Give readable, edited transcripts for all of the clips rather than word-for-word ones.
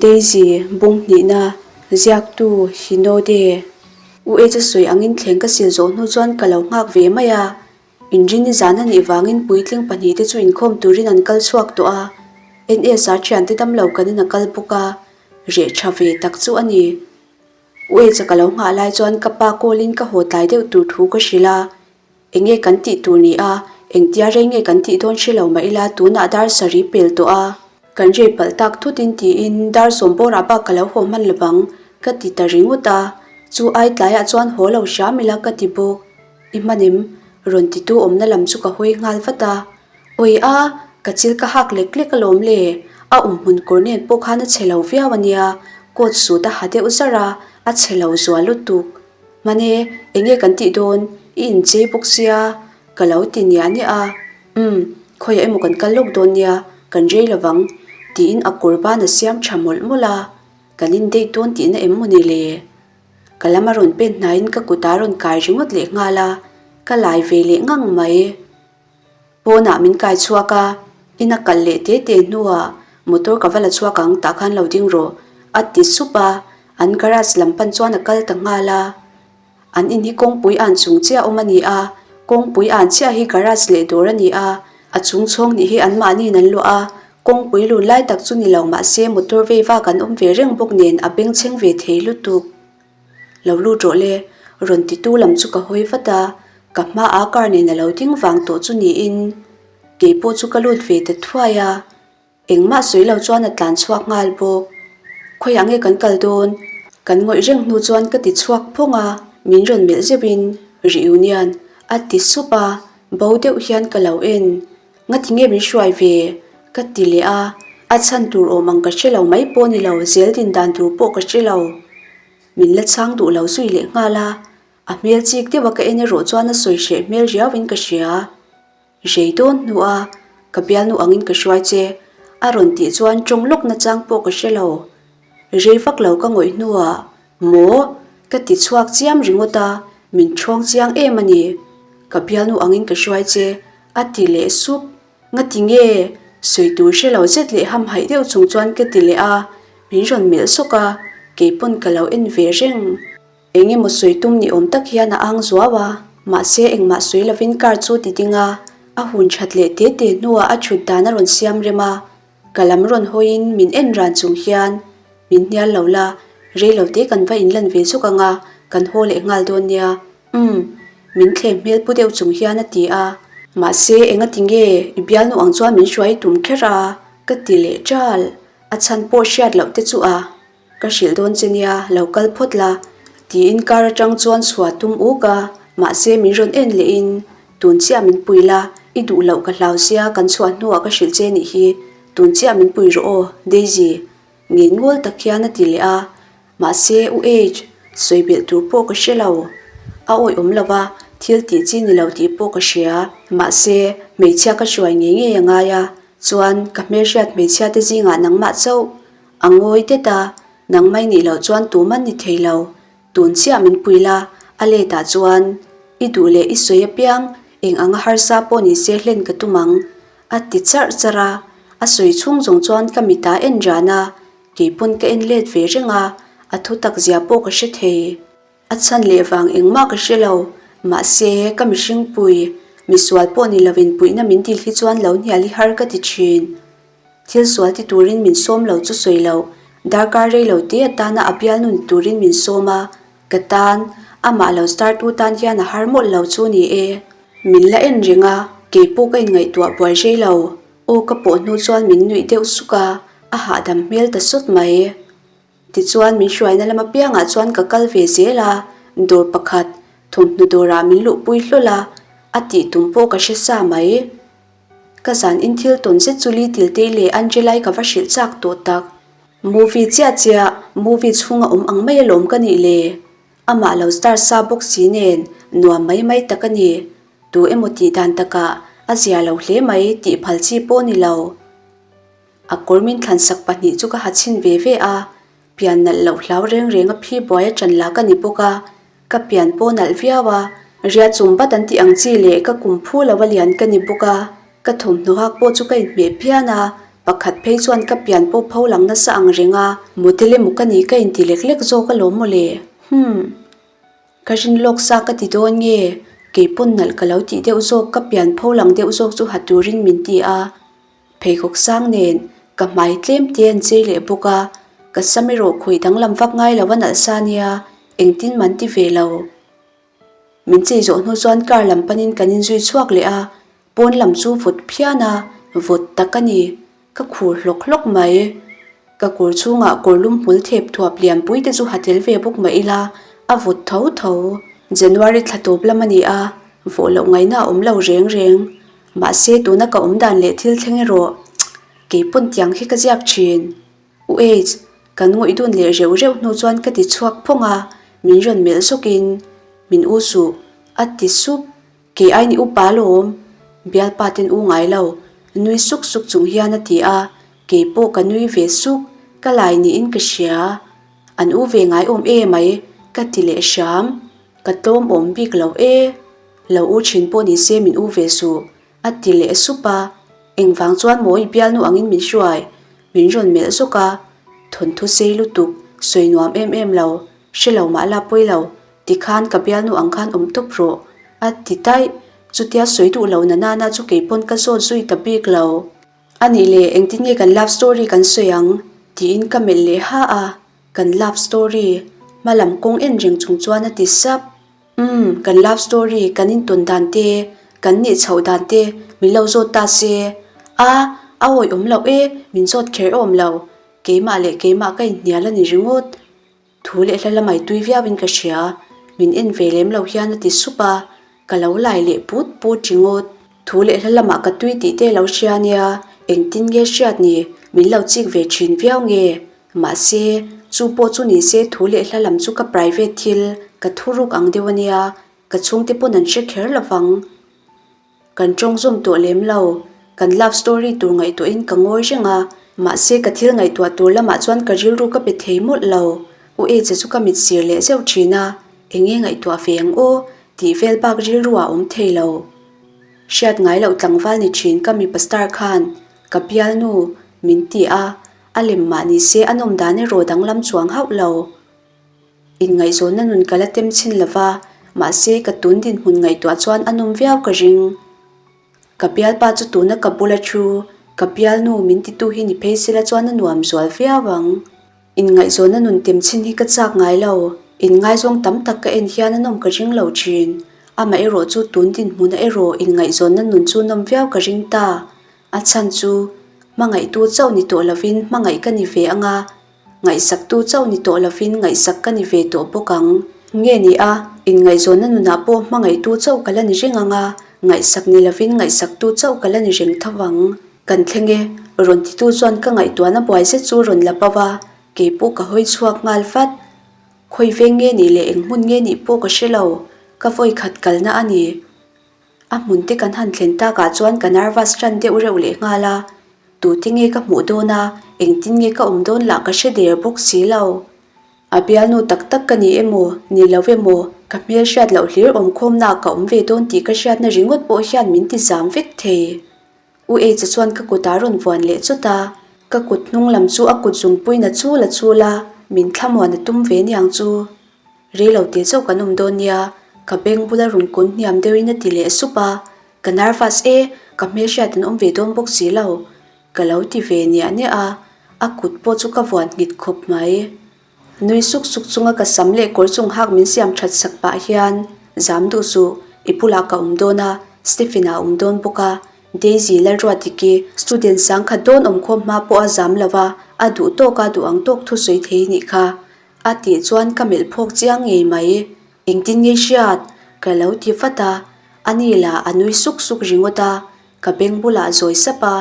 Daisy, bung hnihna, ziaktu Hinode. U H-a sawi angin thleng ka sil zawh hnu chuan ka lo nghak ve mai a. Inrini zan a nih vangin puitling pahnihte chu inkhawm turin an kal chhuak tawh a. NS-a thiante damlo kanin a kal bawk a, reh tha ve tak chu a ni. U H-a ka lo nghah lai chuan ka pa call in ka haw tlai deuh tur thu ka hrilh a. Eng nge kan tih tur ni a, engtia rei nge kan tih dawn hre lo mah ila tunah dar sarih pel tawh a. Kan rei palh tak thutin tiin dar sawm bawrah bak ka lo haw hman lo vang ka ti ta ringawt a, chu ai tlaiah chuan haw lo hram ila ka ti bawk. I hman em? Rawn titu awmna lam chu ka hawi nghal vat a. Awi a, ka chil ka hak lek lek alawm le, a awmhmun kawr nen pawh khan a chhe lo viau a nia, coat suit a ha deuh zar a, a chhe lo zual lutuk. Hmane, enge kan tih dawn? I inchei bawk sia, ka lo ti niah niah a. Umm, khawiah emaw kan kal lawk dawn nia, kan rei lovang, tiin a kawr ban a siam tha mawlh mawlh a. Kan indate dawn tihna em maw ni le? Ka lam a rawn pen hnaiin ka kut a rawn kai ringawt leh nghal a, ka lai ve leh ngang mai. Pawnah min kai chhuak a, in a kalh leh te te hnuah motor ka va la chhuak ang tah khan lo ding rawh a ti sup a, an garage lam pan chuan a kal ta nghal a. An in hi kawngpui an chung chiah awm a ni a, kawngpui an chiah hi garage leh dawr a ni a, a chung chhawng nih hi anmahniin an luah a, kawngpui lun lai tak chu ni lo mahse motor vei vak an awm ve reng bawk nen a bengchheng ve thei lutuk. Lo lut rawh le, rawn titu lam chu ka hawi vat a, ka hmaah car nen a lo ding vang tawh chu niin kei pawh chu ka lut ve ta thuai a, engmah sawi lo chuan a tlan chhuak nghal bawk. Khawiah nge kan kal dawn? Kan ngawih reng hnu chuan ka ti chhuak phawng a, min rawn melh zeuhin Reunion a ti sup a, bo deuh hian ka lo en. Ngati nge min hruai ve? Ka ti leh a, a chhan tur awm ang ka hre lo mai pawh ni lo, zel din dan tur pawh ka hre lo. Min la chhang duh lo zui leh nghal a, a hmel chik deuh a ka en erawh chuan a sawi hreh hmel riau in ka hria. Rei dawn hnu a, ka bialnu angin ka hruai che, a rawn tih chuan tawng lawk nachang pawh ka hre lo. Rei vak lo ka ngawih hnuah, Maw? Ka ti chhuak chiam ringawt a, min ṭhawng chiang em a ni. Ka bialnu angin ka hruai che, a ti leh sup. Ngati nge? Sawi tur hre lo zet leh hamhaih deuh chung chuan ka ti leh a, min rawn melh sawk a, kei pawn ka lo en ve reng. Eng emaw sawi tum ni awm tak hian a ang zuau a, mahse engmah sawi lovin car chu ti ding a, a hun ṭhat leh te te hnuah a ṭhut dan a rawn siam rem a, Ka lam rawn hawiin min en ran chung hian min hnial lo la, rei lo te kan va inlan ve zuk ang a, kan haw leh nghal dawn nia. Umm, min thlem hmel pu deuh chung hian a ti a. Mahse, engati nge i bialnu ang chuan min hruai tum kher a? ka ti leh ṭal. A chhan pawh hriat loh te chu a. Ka hrilh dawn che nia, lo kal phawt la, tiin car atang chuan chhuah tum uk a, mahse min rawn en lehin, Tun chiah min pui la, i duh loh ka hlau sia kan chhuah hnuah ka hrilh che nih hi, tun chiah min pui rawh aw, Daisy, ngen ngawl tak hian a ti leh a, mahse U H, sawi belh tur pawh ka hre lo. A awih awm lo va, thil tih chi ni lo tih pawh ka hria, mahse hmeichhia ka hruai ngei ngei a ngai a, chuan ka hmelhriat hmeichhia te zingah nangmah chauh A ngawi det a, nang mai nih loh chuan tuman ni thei lo, tun chiah min pui la, a let ah chuan i duh leh i sawi apiang eng anga harsa pawh ni se hlen ka tum ang, a ti charh charh a, a sawi chhung zawng chuan ka mit ah en ran a, keipawn ka en let ve reng a, a thu tak zia pawh ka hre thei. A chhan leh vang engmah ka hre lo, mahse ka mihring pui, misual pawh ni lovin puihna min dil hi chuan lo hnial hi har ka ti thin. Thil sual ti turin min sawm lo chu sawi lo, darkar rei lo te atana a bialnu ni turin min sawm a, ka tan, amah lo star tu tan hian a har mawlh lo chu ni e. Min la en reng a, keipawh ka inngaihtuah buai rei lo, aw ka pawh hnu chuan min nuih deuh suk a, a hahdam hmel ta sawt mai. Tichuan min hruaina lam apiangah chuan ka kal ve zel a, dawr pakhat, thawmhnaw dawrah min luhpui hlawl a, a tih tum pawh ka hre sa mai. Ka zan in thil tawn zet chu Little te leh Angela-i ka va hrilh chak tawh tak. Movie chiah chiah, movie chhunga awm ang mai alawm ka nih le. Amah lo star sa bawk si nen nuam mai mai tak a ni. Tu emaw tih dan takah a zia lo hle mai tih phal chi pawh ni lo. A kawr min thlansak pahnih chu ka ha chhin ve ve a, pian nalh loh hlau reng reng a phi buai a ṭan la ka ni bawk a, ka pian pawh nalh viau a, ria chum bat an tih ang chi leh ka kum phu lo a lian ka ni bawk a, ka thawmhnaw hak pawh chu ka inhmeh phian a, pakhat phei. phei chuan ka pian pawh pho lang nasa ang reng a, model emaw ka nih ka inti lek lek zawk alawm mawle. Humm. Ka rin lawk sa ka ti dawn nge, kei pawn nalh ka lo tih deuh zawk ka pian pho lang deuh zawk chu ha turin min ti a. Pheikhawk sang nen ka hmai tlem te an chei leh bawk a, ka sam erawh khawih danglam vak ngai lo a nalh sa nia, engtin man ti ve lo. Min chei zawh hnu chuan car lam panin kan inzui chhuak leh a, pawn lam chu vawt phian a, vawt tak a ni, ka khur hlawk hlawk mai. Ka kawr chhungah kawr lum hmul thep thuap lian pui te chu ha tel ve bawk mah ila, a vawt tho tho. January thla tawp lam a ni a, vawh loh ngaihna a awm lo reng reng. Mahse tuna ka awm dan leh thil thleng erawh kei pawn tiang hi ka ziak thin. U H, kan ngawih dun leh reuh reuh hnu chuan ka ti chhuak phawng a, min rawn melh zawkin, Min u suh, a ti sup. Kei ai ni upa alawm, bialpa ten u ngai lo, nui suk suk chung hian a ti a, kei pawh ka nui ve suk, ka lai niin ka hria. An u ve ngai awm e mai, ka ti leh hram. Ka tlawm awm bik lo e. Lo u thin pawh ni se min u ve suh, a ti leh sup a. Engvang chuan maw i bialnu angin min hruai? Min rawn melh zawk a. Thawnthu sei lutuk, sawi nuam em em lo, hre lo mah la pawi lo, tikhan ka bialnu ang khan awm tawp rawh, a ti taih. Chutia sawi duh lo na nana chu keipawn ka zawt zui ta bik lo. A nih leh engtin nge kan love story kan sawi ang? tiin ka melh leh ha a. Kan love story, hma lam kawng en reng chung chuan a ti sap. Umm, kan love story, kan intawn dan te, kan nih chhoh dan te min lo zawt ta se. A, a awih awm loh e, min zawt kher awm lo. Keimah leh keimah ka inhnial a ni ringawt. Thu leh hla lamai tui viauin ka hria, min en ve lem lo hian a ti sup a, ka lo lai leh put put ringawt. Thu leh hla lamah ka tui tih te lo hria nia, engtin nge hriat ni, min lo chik ve thin viau nge? Mahse, chu pawh chu ni se thu leh hla lam chu ka private thil, ka thuruk ang deuh a nia, ka chhungte pawn an hre kher lo vang. Kan tawng zawm tawh lem lo, kan love story tur ngaihtuahin ka ngawi reng a, mahse ka thil ngaihtuah tur lamah chuan ka rilru ka pe thei mawlh lo. U Eche chu ka mit sir leh zeuh thin a, eng nge ngaihtuah ve ang aw tih vel bak rilru ah awm thei lo. Hriat ngai loh tlangval ni thin ka mipa star khan ka bialnu min ti a, a lem mah ni se a nawm dan erawh danglam chuang hauh lo. Inngaihzawnna nun ka la tem chhin lo va, mahse ka tun dinhmun ngaihtuah chuan a nawm viau ka ring. Ka bialpa chu tuna ka bula thu, ka bialnu min titu hi ni phei sela chuan a nuam zual viau ang. Inngaihzawnna nun tem chhin hi ka chak ngai lo, inngaizawng tam tak ka en hian a nawm ka ring lo thin. Amaherawh chu tun dinhmuna erawh inngaihzawnna nun chu nawm viau ka ring ta. A chhan chu, hmangaihtu chauh ni tawh lovin hmangaih ka ni ve anga, Ngaihsaktu chauh ni tawh lovin ngaihsak ka ni ve tawh bawk ang. Nge ni a, inngaihzawnna nunah pawh hmangaihtu chauh ka la ni reng ang a, ngaihsak ni lovin ngaihsaktu chauh ka la ni reng tho ang. Kan thleng e, rawn titu chuan ka ngaihtuahna buai zet chu rawn la pau a, kei pawh ka hawi chhuak nghal vat. Khawi veng nge nih leh eng hmun nge nih pawh ka hre lo, ka vawi khat kalna a ni. A hmun te kan han thlen takah chuan ka nervous tan deuh reuh leh nghal a, tute nge ka hmuh dawn a, engtin nge ka awm dawn lah ka hre der bawk si lo. A bialnu tak tak ka ni emaw, ni lo emaw, ka hmel hriat loh hlir awmkhawmnaah ka awm ve dawn tih ka hriatna ringawt pawh hian min ti zam vek thei. U Eicha chuan ka kut a rawn vuan leh chawt a, ka kut hnung lam chu a kut zungpuiin a chul a chul a, min thlamuan a tum ve niang chu. Rei lo teh chauh kan awm dawn nia, ka beng bula rawn kun hniam deuhin a ti leh sup a, ka nervous e, ka hmelhriat an awm ve dawn bawk si lo, ka lo ti ve niah niah a, a kut pawh chu ka vuan nghet khawp mai. Nui suk suk chunga ka sam leh kawr chung hak min siam that sak pah hian, Zam duh suh, i bulah ka awm dawn a, Stephen-a a awm dawn bawk a, Daisy Lalruatdiki, student sangkhat dawn awmkhawm hma pawh a zam lo va, a duh tawk a duh ang tawk thusawi thei nih kha. A tih chuan ka melh phawk chiang ngei mai. Engtin nge hriat? Ka lo ti vat a, ani lah a nui suk suk ringawt a, ka beng bulah zawi sap a,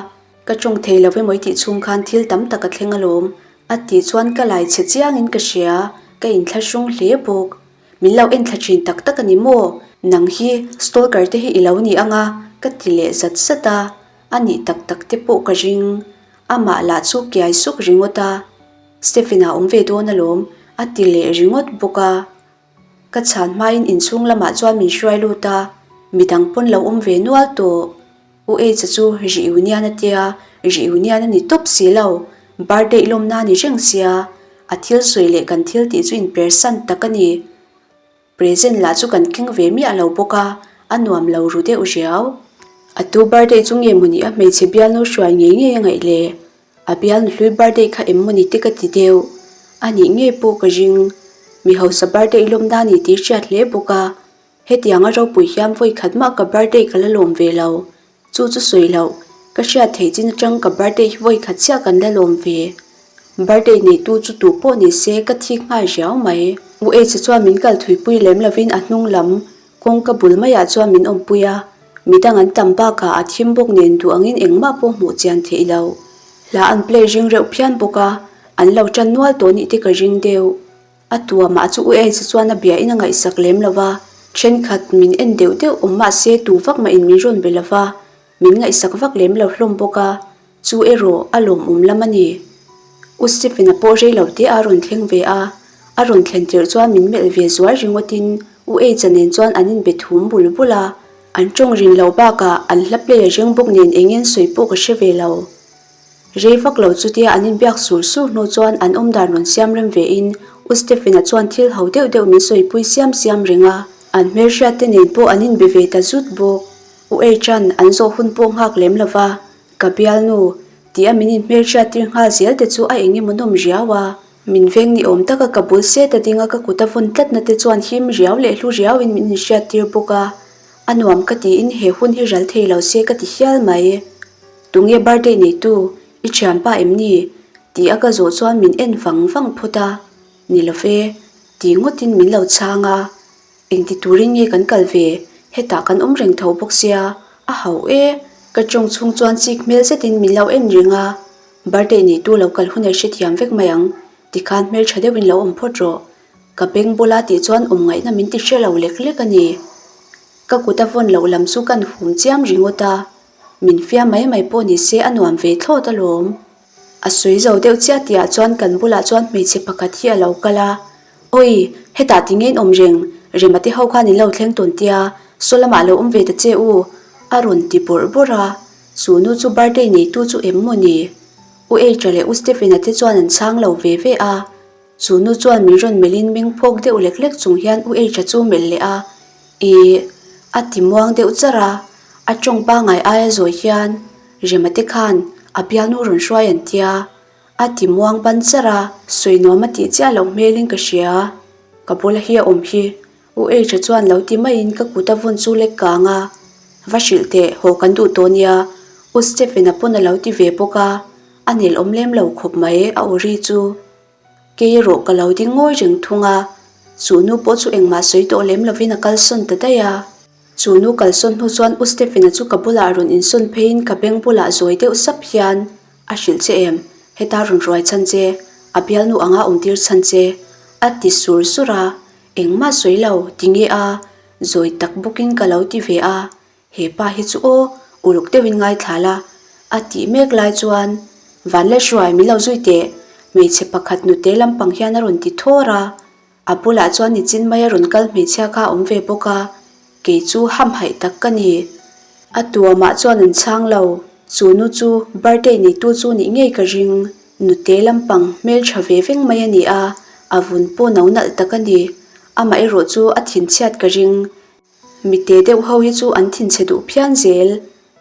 Ka tawng thei lo emaw i tih chhung khan thil tam tak a thleng alawm, a tih chuan ka lai chhe chiangin ka hria, ka inthlahrung hle bawk. Min lo enthla thin tak tak a ni maw? Nang hi stalker te hi i lo ni ang a, ka ti leh zat zat a, a nih tak tak te pawh ka ring. Amah lah chu kiai suk ringawt a, Stephen-a awm ve dawn alawm, a ti leh ringawt bawk a. Ka chhan hmain inchhung lamah chuan min hruai lut a, midang pawn lo awm ve nual tawh. U H-a chu reunion a tia, reunion a ni tawp si lo, birthday lawmna a ni reng sia, a thil sawi leh kan thil tih chu inpersan tak a ni. Present lah chu kan keng ve miah lo bawk a, a nuam lo ru deuh riau. A tu birthday chu nge mawni a hmeichhe bialnu hruai ngei ngei a ngaih le? A bialnu hlui birthday kha em mawni te ka ti deuh. A nih ngei pawh ka ring. Mi hausa birthday lawmna ni tih hriat hle bawk a. Hetianga ropui hian vawi khat mah ka birthday ka la lawm ve lo. Chu chu sawi loh, ka hriat theih chin atang ka birthday hi vawi khat chiah kan la lawm ve. Birthday neitu chu tu pawh ni se ka thik nghal riau mai. U H-a chuan min kal thuipui lem lovin a hnung lam kawngka bul maiah chuan min awmpui a, midang an tam bakah a thim bawk nen duh angin engmah pawh hmuh chian theih loh. Hla an play ring reuh phian bawk a, an lo tan nual tawh nih te ka ring deuh. A tuamah chu U-H chuan a bia in a ngaihsak lem lo va, thenkhat min en deuh deuh awm mah se tu vak mah in min rawn be lo va, min ngaihsak vak lem lo hlawm bawk a, chu erawh a lawmawm lam a ni. U Stephen-a pawh rei lo te a rawn thleng ve a, a rawn thlen tirh chuan min melh ve zuai ringawt in U-H-a nen chuan an inbe thum bul bul a, an tawng rin lo bakah an hla play a ring bawk nen eng en sawi pawh ka hre ve lo. Rei vak lo chutia an inbiak sur sur hnu chuan an awmdan rawn siam rem ve in U Stephen-a chuan thil ho deuh deuh min sawipui siam siam reng a, an hmelhriat te nen pawh an inbe ve ta zut bawk. U H-a'n an zawh hun pawh nghak lem lo va, ka bialnu, tih a min inhmelhriat tir nghal zel te chu a eng emaw nawm riau a. Min veng ni awm taka ka bul set a ding a ka kut a vawn tlatna te chuan him riau leh hlu riauin min inhriat tir bawk a, a nuam ka tiin he hun hi ral thei lo se ka ti hial mai. Tunge birthday neitu i thianpa em ni? tih a ka zawh chuan min en vang vang phawt a, Ni lo ve, tih ngawtin min lo chhang a, Engti turin nge kan kal ve, hetah kan awm reng tho bawk sia, a hauh e, ka tawng chhung chuan chik hmel zetin min lo en reng a, birthday neitu lo kal hunah i hrethiam vek mai ang, tikhan hmeltha deuhin lo awm phawt rawh, ka beng bula tih chuan awm ngaihna min ti hre lo lek lek a ni. Ka kut a vawn loh lam chu kan hum chiam ringawt a, Min fiam mai mai pawh ni se a nuam ve thlawt alawm. A sawi zo deuh chiah tihah chuan kan bulah chuan hmeichhe pakhat hi a lo kal a, Awi, hetah ti nge in awm reng, Rema te ho khan in lo thleng tawn tia, saw lamah lo awm ve ta che u, a rawn ti bawrh bawrh a. Chu nu chu birthday neitu chu em maw ni? U H-a leh U Stephen-a te chuan an chhang lo ve ve a. Chu nu chuan min rawn melhin meng phawk deuh lek lek chung hian U H-a chu melh leh a, Ih, a ti muang deuh char a, a tawng pangai aia zawi hian Rema te khan a bialnu rawn hruai an tia, a ti muang ban char a, sawi nuam a tih chiah loh hmelin ka hria, ka bula hi a awm hi, U H-a chuan lo ti maiin ka kut a vawn chu lek kang a, va hrilh teh, haw kan duh tawh nia, U Stephen-a pawn a lo ti ve bawk a, a nelawm lem lo khawp mai a aw ri chu. Kei erawh ka lo ding ngawi reng thung a, chu nu pawh chu engmah sawi tawh lem lovin a kalsawn ta daih a. Chu nu kalsawn hnu chuan U Stephen-a chu ka bulah rawn insawn pheiin ka beng bulah zawi deuh sap hian a hrilh che em, heta rawn ruai chhan che, a bialnu anga awmtir chhan che, a ti sur sur a, engmah sawi lo, ti nge a, zawi tak bawkin ka lo ti ve a, He pa hi chu aw, uluk deuhin ngaithla la, a tih mek lai chuan Van leh Hruai min lo zui teh, hmeichhe pakhat nute lampang hian a rawn ti thawr a. A bulah chuan nichin mai a rawn kal hmeichhia kha a awm ve bawk a, kei chu hamhaih tak ka ni. A tuamah chuan an chhang lo, chu nu chu birthday neitu chu nih ngei ka ring, nute lampang hmeltha ve veng mai a ni a, a vun pawh no nalh tak a ni, amaherawh chu a thinchhiat ka ring. Mite deuh ho hi chu an thinchhe duh phian zel.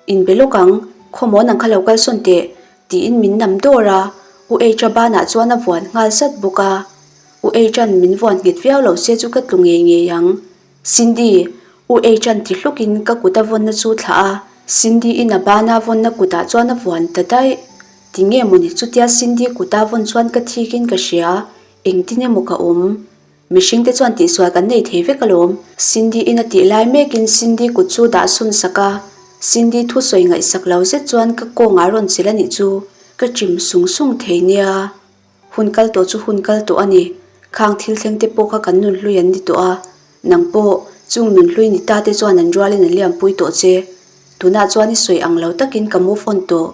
Inbe lawk ang, khawmaw nang kha lo kalsawn teh, tiin min nam dawr a, U H-a banah chuan a vuan nghal zat bawk a. U H-a'n min vuan nghet viau lo se chu ka tlu ngei ngei ang. Cindy, U H-a'n ti hlukin ka kut a vawnna chu thlah a, Cindy-in a bana vawnna kutah chuan a vuan ta daih. Tinge mawni chutia Cindy kuta vawn chuan ka thikin ka hria, engtin emaw ka awm. Mihring te chuan tihsual kan nei thei vek alawm. Cindy in a tih lai mekin Cindy kut chu dah sun sak a, Cindy thu sawi ngaihsak lo zet chuan ka kawngah rawn chilh a nih chu ka chim sung sung thei nia. Hun kal tawh chu hun kal tawh a ni, khang thil thleng te pawh kha kan nunhlui an ni tawh a, nang pawh chung nunhlui ni ta te chuan an rualin an liampui tawh che. Tunah chuan i sawi ang lo takin ka move on tawh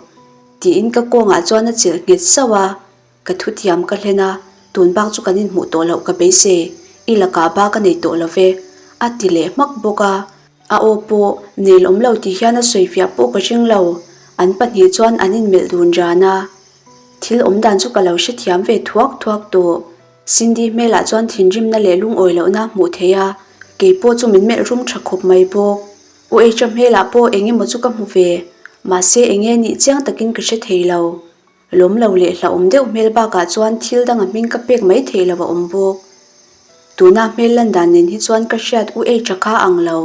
tiin ka kawngah chuan a chilh nghet sauh a. Ka thutiam ka hlen a, tun bak chu kan inhmuh tawh loh ka beisei, i lakah ba ka nei tawh lo ve, a ti leh hmak bawk a. A aw pawh nel awm lo tih hian a sawifiah pawh ka ring lo, an pahnih chuan an inmelh dun ran a. Thil awm dan chu ka lo hrethiam ve thuak thuak tawh. Cindy hmelah chuan thinrimna leh lungawi lohna a hmuh theih a, kei pawh chu min melh rum tha khawp mai bawk. U H-a hmelah pawh eng emaw chu ka hmu ve, mahse eng nge nih chiang takin ka hre thei lo. Lawm lo leh hlauhawm deuh hmel bakah chuan thil danga hming ka pek mai theih lo a awm bawk. Tuna hmel lan dan nen hi chuan ka hriat U H-a kha ang lo.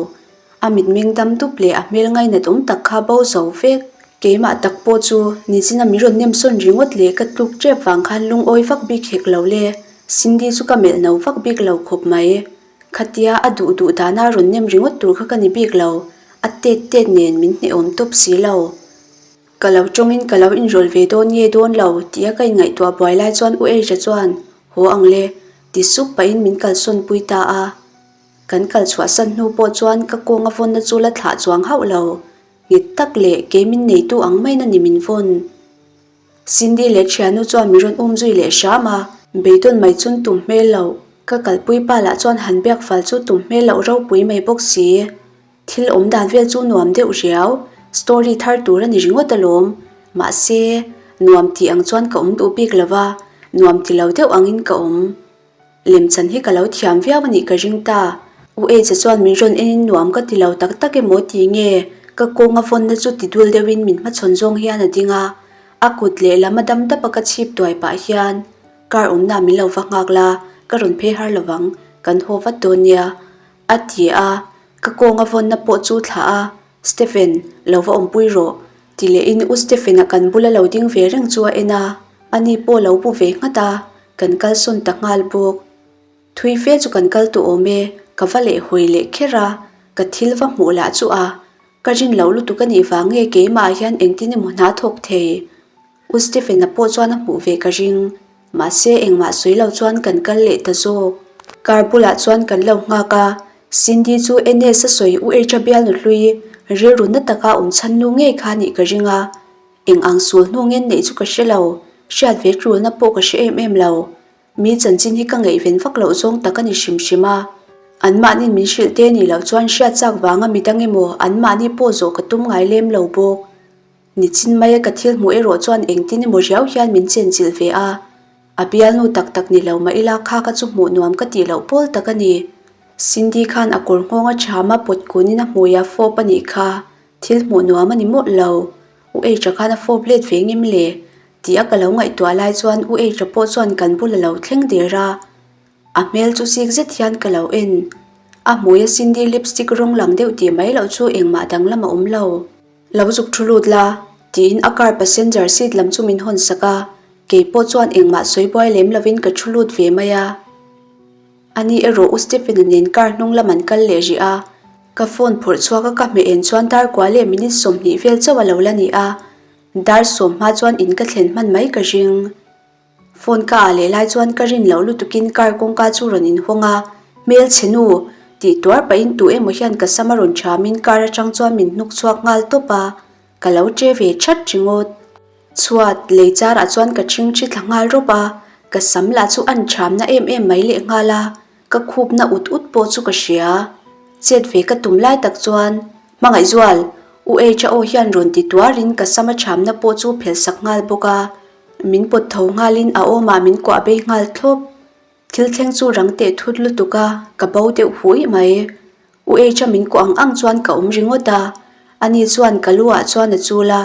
A mitmeng dam dup leh a hmel ngainat awm tak kha bo zo vek. Keimah tak pawh chu nichina min rawn nem sawn ringawt leh ka tluk tep vang khan lungawi vak bik hek lo le. Cindy chu ka melh no vak bik lo khawp mai. Khatia a duh duh dana rawn nem ringawt tur kha ka ni bik lo. A tet tet nen min hnehawm tawp si lo. Ka lo tawngin ka lo inrawlh ve dawn nge dawn lo tia ka inngaihtuah buai lai chuan U Eija chuan haw ang le ti sup pahin min kalsawn pui ta a. Kan kal chhuahsan hnu pawh chuan ka kawnga vawnna chu la thlah chuang hauh lo. Nghet tak leh kei min neitu ang maiin a ni min vawn. Cindy leh thiannu chuan min rawn um zui leh hram a. Beidawn mai chun tum hmel loh. Ka kalpui pa lah chuan han biak fal chu tum hmel loh ropui mai bawk si. Thil awm dan vel chu nuam deuh riau, story thar tur a ni ringawt alawm. Mahse, nuam tih ang chuan ka awm duh bik lo va, nuam ti lo deuh angin ka awm. Lemchan hi ka lo thiam viau a nih ka ring ta. U Eja chuan min rawn enin nuam ka ti lo tak tak emaw ti nge, ka kawnga vawnna chu ti dul deuhin min hmachhawn zawng hian a ding a. A kut lehlam a dam dap a ka chhip tuai pah hian, Car awmna min lo va nghak la, ka rawn phei har lovang, kan haw vat dawn nia. A ti a, ka kawnga vawnna pawh chu thlah a, Stephen, lo va awmpui rawh, ti lehin U Stephen-a kan bula lo ding ve reng chu a en a, ani pawh lo bu ve nghat a, kan kalsawn ta nghal bawk. Thui fe chu kan kal tawh awm e, ka va leh hawi leh kher a, ka thil va hmuh lah chu a, ka rin loh lutuk a nih vang nge keimah ah hian engtin emaw hna thawk thei. U Stephen-a pawh chuan a hmuh ve ka ring, mahse engmah sawi lo chuan kan kal leh ta zawk. Car bulah chuan kan lo nghak a, Cindy chu NS a sawi U H-a bialnu hlui rilru na taka awm chhan nu ngei kha nih ka ring a, eng ang sul hnu ngen neih chu ka hre lo, hriat ve tulna pawh ka hre em em lo. Mi chanchin hi ka ngaihven vak loh zawng tak a ni hrim hrim a, anmahniin min hrilh te nih loh chuan hriat chak vanga midang emaw anmahni pawh zawh ka tum ngai lem lo bawk. Nichin maia ka thil hmuh erawh chuan engtin emaw riau hian min chenchilh ve a, a bialnu tak tak ni lo mah ila kha ka chu hmuh nuam ka tih loh pawl tak a ni. Cindy khan a kawr nghawng a ṭham a pawt kunin a hmui a fawp a nih kha, thil hmuh nuam a ni mawlh lo. U H-a khan a fawp let ve ngem le? Tih a ka lo ngaihtuah lai chuan U H-a pawh chuan kan bul a lo thleng der a, a hmel chu chik zet hian ka lo en. A hmui a Cindy lipstick rawng lang deuh tih mai loh chu engmah danglam a awm lo. Lo zuk thu lut la, tiin a car passenger seat lam chu min hawn sak a, kei pawh chuan engmah sawi buai lem lovin ka thu lut ve mai a. Ani erawh U Stephen-a nen car hnung lam an kal leh rih a, ka phone phawrh chhuak a ka hmeh en chuan dar kua leh minute 20 vel chauh a lo la ni a, dar sawm hma chuan in ka thlen hman mai ka ring. Phone ka ah leh lai chuan ka rin loh lutukin car kawngka chu rawn inhawng a, Hmelchhe nu! tih tuar pahin tu emaw hian ka sam a rawn thamin car atang chuan min hnuk chhuak nghal tawp a, ka lo che ve that ringawt. Chhuat, lei char ah chuan ka ṭhing ṭhi thla nghal rawp a, ka sam lah chu an thamna em em mai leh nghal a, ka khupna ut ut pawh chu ka hria. Chet ve ka tum lai tak chuan, Hmangaihzual! U H-a aw hian rawn ti tuarin ka sam a thamna pawh chu phelh sak nghal bawk a. Min pawt tho nghalin a awmah min kuah bei nghal thlawp. Thil thleng chu rang teh thut lutuk a, ka bo deuh hui mai. U H-a min kuah ang ang chuan ka awm ringawt a, ani chuan ka lu ah chuan a chul a.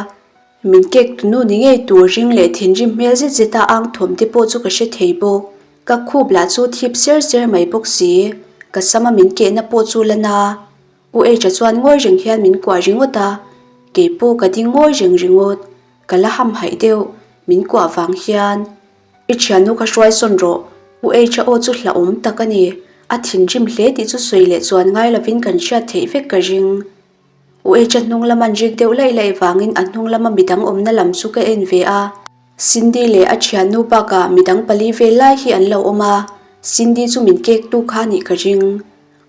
Min kek tunu ni ngei tur ring leh thinrim hmel zet zet a ang thawm te pawh chu ka hre thei bawk. Ka khup lah chu thip ser ser mai bawk si. Ka sama min kehna pawh chu la na. U H-a chuan ngawi reng hian min kuah ringawt a, keipawh ka ding ngawi reng ringawt. Ka la hamhaih deuh, min kuah vang hian. I thiannu kha hruai sawn rawh, U H-a aw chu hlauhawm tak a ni. A thinrim hle tih chu sawi leh chuan ngai lovin kan hriat theih vek ka ring. U H-a hnung lam an rik deuh laih laih vangin a hnung lama midang awmna lam chu ka en ve a. Cindy leh a thiannu bakah midang pali vel lai hi an lo awm a, Cindy chu min kek tu kha nih ka ring.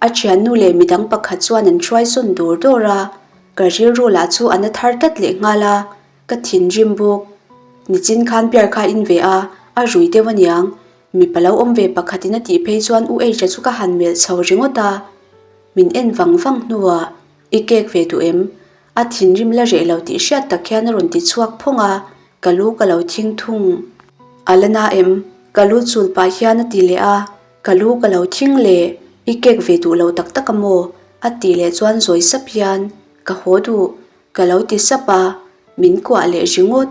A thiannu leh midang pakhat chuan an hruai sawn dawr dawr a, ka rilru lah chu a na thar tlat leh nghal a, ka thinrim bawk. Nichin khan beer kha in ve a, a rui deuh aniang. Mipa lo awm ve pakhatin a tih phei chuan U H-a chu ka han melh chho ringawt a, min en vang vang hnuah. I kek ve duh em? A thinrim la reh lo tih hriat tak hian a rawn ti chhuak phawng a, ka lu ka lo thing thung. A la na em? Ka lu chul pah hian a ti leh a, ka lu ka lo thing le, i kek ve duh lo tak tak a maw? A tih leh chuan zawi sap hian, Ka haw duh, ka lo ti sap a, min kuah leh ringawt,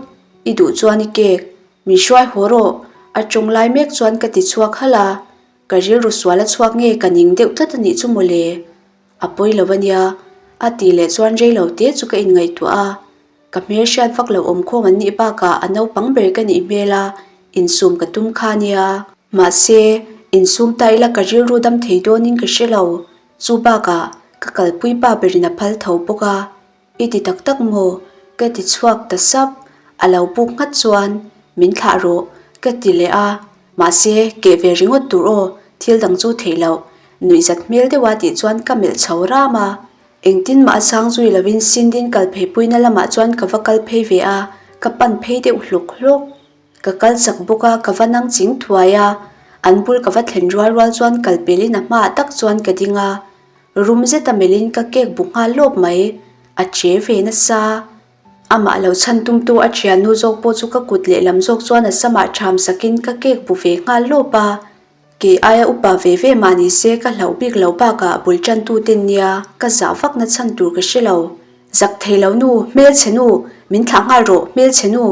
i duh chuan i kek, min hruai haw rawh, a tawng lai mek chuan ka ti chhuak halh a, ka rilru sual a chhuak nge ka ning deuh tlat a nih chu mawle. A pawi lo a nia, a tih leh chuan rei lo te chu ka inngaihtuah a, ka hmel hriat vak lo awm khawm an nih bakah a naupang ber ka nih hmel a, insum ka tum kha nia. Mahse, insum ta ila ka rilru dam thei dawnin ka hre lo, chu bakah ka kalpui pa berin a phal tho bawk a. I ti tak tak maw? Ka ti chhuak ta sap. A lo buk nghat chuan, Min thlah rawh, ka ti leh a. Mahse, keh ve ringawt tur aw, thil dang chu theih loh. Nuihzat hmel deuha tih chuan ka melh chho ram a. Engtin mah a chhang zui lovin Sindin kal pheipuina lamah chuan ka va kal phei ve a, ka pan phei deuh hlawk hlawk. Ka kal chak bawk a, ka va nang ching thuai a. An bul ka va thlen rual rual chuan kal pelin a hmaah tak chuan ka ding a. Rum zeta melhin ka cake bu nghal lawp mai, a che ve nasa. Amah lo chhan tumtu a thiannu zawk pawh chu ka kut lehlam zawk chuan a samah ṭham sakin ka cake bu ve nghal lawp a. Kei aia upa ve ve mah ni se ka hlauh bik lo bakah bul ṭantu ten nia ka zah vakna chhan tur ka hre lo. Zak thei lo nu, hmelchhe nu, min thlah nghal rawh, hmelchhe nu!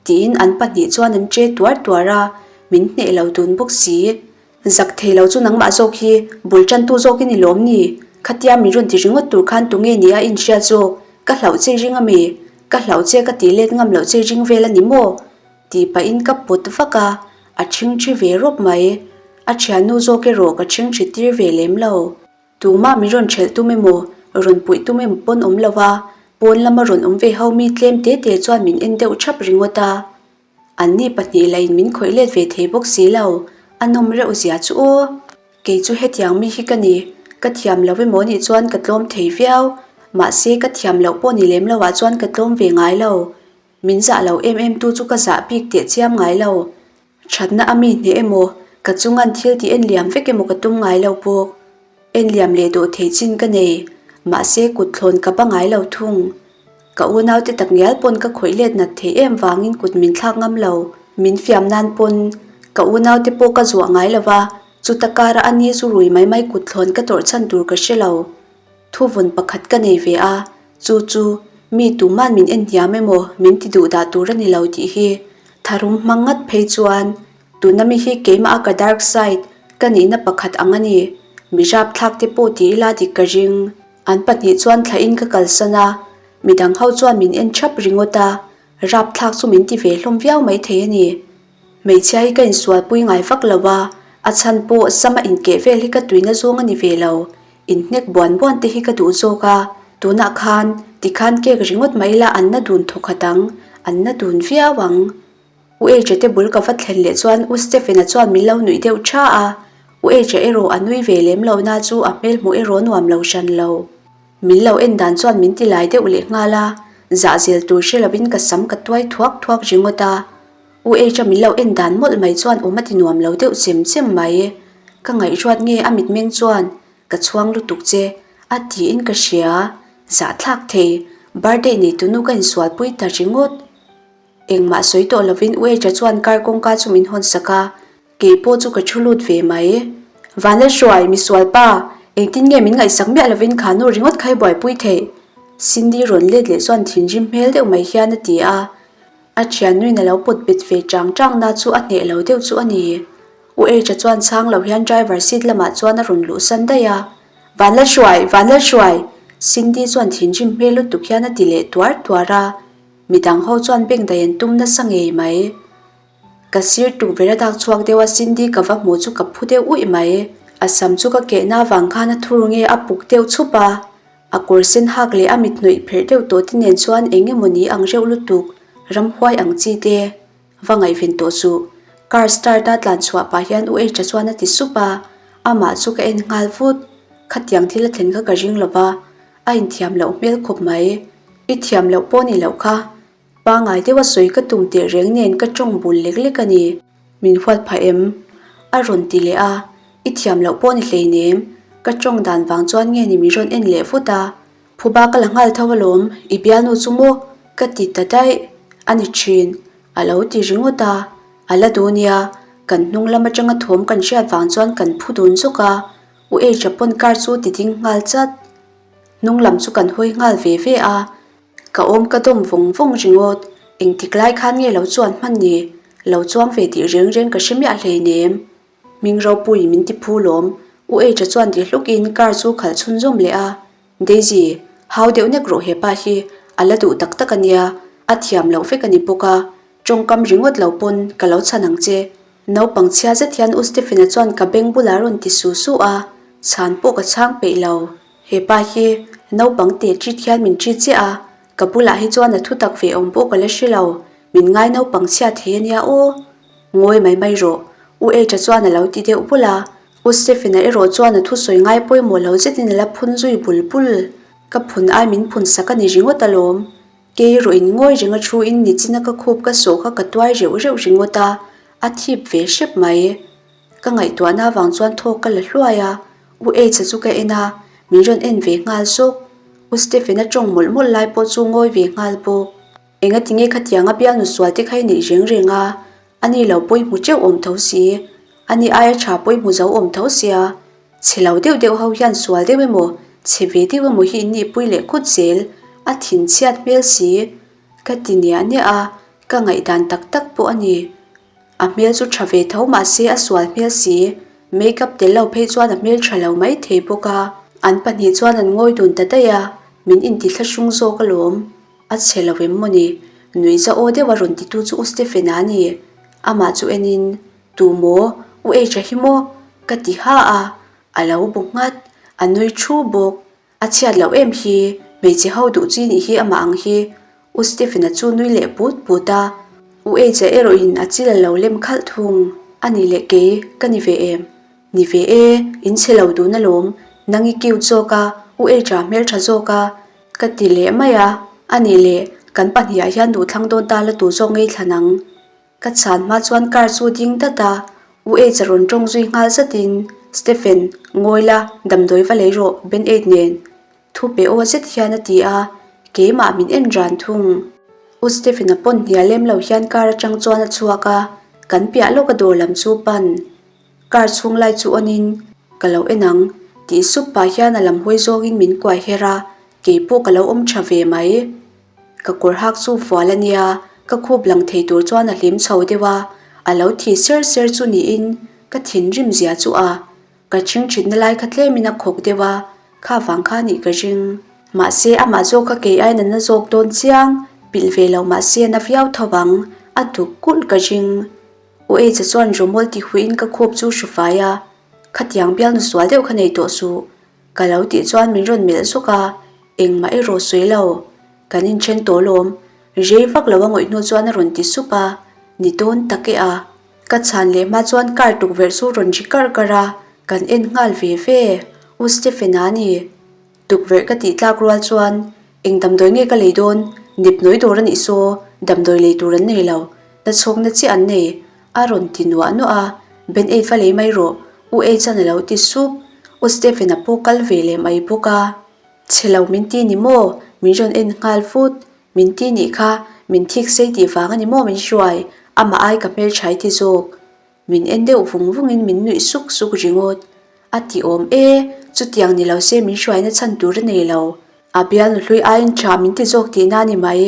tiin an pahnih chuan an che tuar tuar a, min hneh lo dun bawk si. Zak thei lo chu nangmah zawk hi bul tantu zawk i ni lawm ni? Khatia min rawn ti ringawt tur khan tunge ni a inhriat zawk? Ka hlauh che ring ami? Ka hlauh che ka tih let ngam loh che ring vel a ni maw? Tih pahin ka pawt vak a, a ṭhingṭhi ve rawp mai. A ṭhiannu zawk erawh ka ṭhingṭhi tir ve lem lo. Tumah min rawn ṭhelh tum emaw, rawn puih tum emaw pawn awm lo a, pawn lama rawn awm ve ho mi tlem te te chuan min en deuh ṭhap ringawt a. Anni pahnih lahin min khawih let ve thei bawk si lo, a nawm reuh zia chu aw. Kei chu hetiang mi hi ka ni, ka thiam lo emaw nih chuan ka tlawm thei viau, mahse ka thiam loh pawh ni lem lo ah chuan ka tlawm ve ngai lo. Min zah lo em em tu chu ka zah bik teh chiam ngai lo. Thatna a mi hneh emaw, ka chungan thil tih en liam vek emaw ka tum ngai lo bawk. En liam leh dawh thei chin ka nei, mahse kut thlawn ka ba ngai lo thung. Ka unaute tak ngial pawn ka khawih let nat thei em vangin kut min thlak ngam lo. Min fiam nan pawn ka unaute pawh ka zuah ngai lo va, chuta kara a ni zu rui mai mai kut thlawn ka tawrh chhan tur ka hre lo. Thuvun pakhat ka nei ve a, chu chu mi tuman min en hniam emaw min ti duh dah tur a ni lo tih hi tharum hmang ngat phei chuan tuna mi hi keimah a ka dark side ka nihna pakhat ang a ni. Mi rapthlak te pawh ti ila dik ka ring. An pahnih chuan thlahin ka kalsan a, midang ho chuan min en thap ringawt a, rapthlak chu min ti ve hlawm viau maithei a ni. Hmeichhia hi ka insualpui ngai vak lo a, a chhan pawh sama inkeh vel hi ka tuina zawng a ni ve lo, inhnek buan buan te hi ka duh zawk a, tunah khan tikhan cake ringawt mai ila an na dun thawkhat ang, an na dun viau ang. U Eja te bul ka va thlen leh chuan U Stephen-a chuan min lo nuih deuh tha a, U Eja erawh a nui ve lem lo na chu a hmel hmuh erawh nuam lo hran lo. Min lo en dan chuan min ti lai deuh leh nghal a, zah zel tur hre lovin ka sam ka tuai thuak thuak ringawt a. U Eja min lo en dan mawlh mai chuan awm a ti nuam lo deuh chem chem mai. Ka ngaihruat nge a mitmeng chuan ka chhuang lutuk che a tiin ka hria, zahthlak thei, birthday neitunu ka insualpui ta ringawt. Engmah sawi tawh lovin Ueja chuan car kawngka chu min hawn sak a, kei pawh chu ka thu lut ve mai. Vanlalhruai, misual pa, engtin nge min ngaihsak miah lovin kha nu ringawt kha i buaipui theih? Cindy rawn let leh chuan thinrim hmel deuh mai hian a ti a. A thiannuin a lo pawt bet ve chang chang na chu a hneh lo deuh chu a ni. Ueja chuan chhang lo hian driver seat lamah chuan a rawn luhsan daih a. Vanlalhruai, Vanlalhruai! Cindy chuan thinrim hmel lutuk hian a ti leh tuar tuar a. Midang ho chuan bank daih an tum nasa ngei mai. Ka sir tukverh a dak chhuak deuh a Cindy ka va hmuh chu ka phu deuh uih mai. A sam chu ka kehna avang khan a thur nge a puk deuh chhup a. A kawr sen hak leh a mit hnawih pherh deuh tawh te nen chuan eng emaw ni ang reuh lutuk, ramhuai ang chi te va ngaihven tawh suh. Car start a tlan chhuah pah hian U H-a chuan a ti sup a, amah chu ka en nghal vut. Khatiang thil a thlen kha ka ring lo va, a inthiam loh hmel khawp mai. I thiam loh pawh ni loh kha. Pangai deuha sawi ka tum teh reng nen ka tawng bul lek lek a ni. Min huat phah em? A rawn ti leh a, I thiam loh pawh ni hleinem. Ka tawng dan vang chuan nge ni min rawn en leh vut a. Phuba ka la nghal tho alawm, i bialnu chu maw? Ka ti ta daih a ni thin, a lo ti ringawt a. A la duh nia, kan hnung lam atanga thawm kan hriat vang chuan kan phu dun zawk a, U H-a pawn car chu ti ding nghal chat. Hnung lam chu kan hawi nghal ve ve a, ka awm ka dawm vawng vawng ringawt, engtik lai khan nge lo chuan hman ni? Lo chuang ve tih reng reng ka hre miah hleinem. Hming ropui min ti phu lawm, U H-a chuan ti hluk in car chu khalh chhunzawm leh a, Daisy, hau deuh nek rawh hepa hi, a la duh tak tak a nia, a thiam loh vek a ni bawk a, tawngkam ringawt lo pawn ka lo chhan ang che. Naupang chhia zet hian U Stephen-a chuan ka beng bulah rawn ti su su a, chhan pawh ka chhang peih lo. Hepa hi naupang teh ṭit hian min ṭit chiah a, ka bulah hi chuan a thutak ve awm pawh ka la hre lo, min ngai naupang chhia thei a nia aw. Ngawi mai mai rawh, U H-a chuan a lo ti deuh bul a. U Stephen-a erawh chuan a thusawi ngai pawimawh lo zetin a la phun zui bul bul. Ka phun ai min phun sak a ni ringawt alawm. Kei erawh in ngawi ring a thu in nichina ka khup ka sawh kha ka tuai reuh reuh ringawt a, a thip ve hrep mai. Ka ngaihtuahna avang chuan thawk ka la hluai a, U H-a chu ka en a, min rawn en ve nghal zawk. U Stephen-a tawng mawlh mawlh lai pawh chu ngawi ve nghal bawk. Engatinge khatianga bialnu sual te kha i neih reng reng a, ani lo pawi hmu teuh awm tho si, ani aia tha pawi hmu zo awm tho sia, chhe lo deuh deuh ho hian sual deuh emaw, chhe ve deuh emaw hi in nihpui leh khut zel, a thinchhiat hmel si, ka ti niah niah a, ka ngaihdan tak tak pawh a ni. A hmel chu tha ve tho mahse a sual hmel si, make up tel lo phei chuan a hmel tha lo mai thei bawk a, an pahnih chuan an ngawi dun ta daih a, min intithlahrung zawk alawm. A chhe lo em maw ni? Nuih za aw deuh a rawn titu chu U Stephen-a a ni. Amah chu enin, Tu maw? U H-a hi maw? Ka ti ha a, a lo bu nghat. A nui thu bawk. A chhiat loh em hi, hmeichhe ho duh chi nih hi amah ang hi. U Stephen-a chu nui leh put put a. U H-a erawhin a chil a lo lem khalh thung. A nih leh kei, ka ni ve em? Ni ve e, in chhe lo dun alawm. Nang i cute zawk a, U H-a hmeltha zawk a. Ka ti leh mai a, a nih leh kan pahniha hian duhthlang dawn ta la tur zawk ngei thlan ang. Ka chhan hma chuan car chu ding dat a, U H-a rawn tawng zui nghal zatin, Stephen, ngawi la, damdawi va lei rawh, Ben-Aid nen. Thu pe aw zet hian a ti a, keimah min en ran thung. U Stephen-a pawn hnial lem lo hian car atang chuan a chhuak a, kan piah lawk a dawr lam chu pan. Car chhung lai chu on in, Ka lo en ang, tih sup pah hian a lam hawi zawngin min kuai her a, kei pawh ka lo awm tha ve mai. Ka kawr hak chu fual a nia, ka khup lang thei tur chuan a hlim chho deuh a, a lo thi ser ser chu niin ka thinrim zia chu a, ka chhingchhitna lai kha tlemin a khawk deuh a, kha vang kha nih ka ring. Mahse amah zawk kha kei aiin a na zawk dawn chiang, pilh ve lo mahse a na viau tho ang, a duk kulh ka ring. U Eicha chuan Romol ti huiin ka khup chu hru fai a, Khatiang bialnu sual deuh kha nei tawh suh, ka lo tih chuan min rawn melh zawk a, engmah erawh sawi lo, kan inthen tawh lawm, rei vak lo a ngawih hnu chuan a rawn ti sup a, ni dawn tak e a. Ka chhan leh hma chuan car tukverh chu rawn ri karh karh a, kan en nghal ve ve, U Stephen-a a ni. Tukverh ka tih tlak rual chuan eng damdawi nge ka lei dawn? Nip nawi dawr a nih saw, damdawi lei tur an nei lo, na chhawkna chiah an nei, a rawn ti nuah nuah a, Ben Aid va lei mai rawh, U Aid-an a lo ti sup, U Stephen-a pawh kal ve leh mai bawk a. Chhe lo min ti ni maw? Min rawn en nghal vut, min ti nih kha, min thik sei tih vang a ni maw min hruai, amah ai ka hmeltha i ti zawk. Min en deuh vung vungin min nuih suk suk ringawt. A ti awm e, chutiang ni lo se min hruaina chhan tur a nei lo. A bialnu hlui aiin tha min ti zawk tihna a ni mai.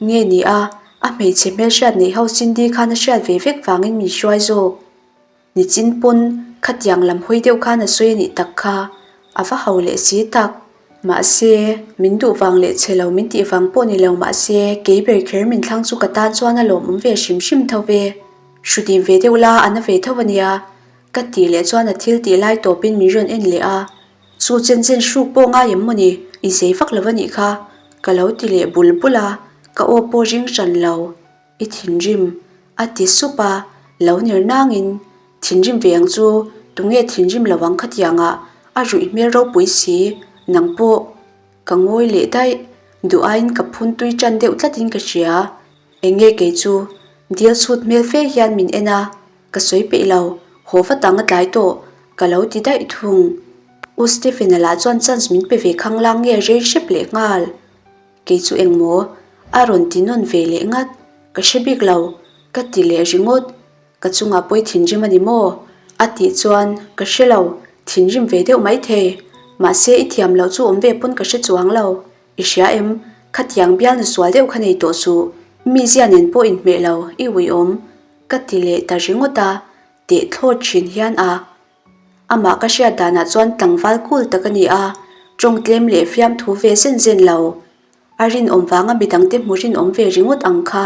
Nge ni a, a hmeichhe hmelhriat neih ho Cindy khan a hriat ve vek vangin min hruai zawk. Nichin pawn khatiang lam hawi deuh khan a sawi a nih tak kha. A va ho leh si tak. Mahse, min duh vang leh chhe lo min tih vang pawh ni lo mahse, kei ber kher min thlang chu ka tan chuan a lawmawm ve hrim hrim tho ve. Hrudim ve deuh la, a na ve tho a nia. Ka tih leh chuan a thil tih lai tawpin min rawn en leh a. Chu chen chen hruk pawh ngai em maw ni? I zei vak lo a nih kha. Ka lo ti leh bul bul a, ka aw pawh ring hran lo. I thinrim, a ti sup a, lo ner nangin, Thinrim ve ang chu, tunge thinrim lo ang khatiangah, a ruih hmel ropui si, nang pawh. Ka ngawi leh daih, duh aiin ka phun tui tan deuh tlatin ka hria. Eng nge kei chu? Dil chhut hmel fe hian min en a, ka sawi peih lo, haw va tang a tlai tawh, ka lo ti daih thung. U Stephen-a lah chuan chance min pe ve khanglang nge rei hrep leh nghal. Kei chu engmaw? A rawn ti nawn ve leh ngat. Ka hre bik lo, ka ti leh ringawt. Ka chungah pawi thinrim a ni maw? A tih chuan, Ka hre lo, thinrim ve deuh maithei. Mahse i thiam loh chu awm ve pawn ka hre chuang lo. I hria em? Khatiang bialna sual deuh kha nei tawh suh. Mi zia nen pawh inhmeh lo, i uiawm. Ka ti leh ta ringawt a, teh thlawt thin hian a. Amah ka hriat danah chuan tlangval cool tak a ni a, tawng tlem leh fiamthu ve zen zen lo. A rinawm vanga midangte hmu rinawm ve ringawt ang kha.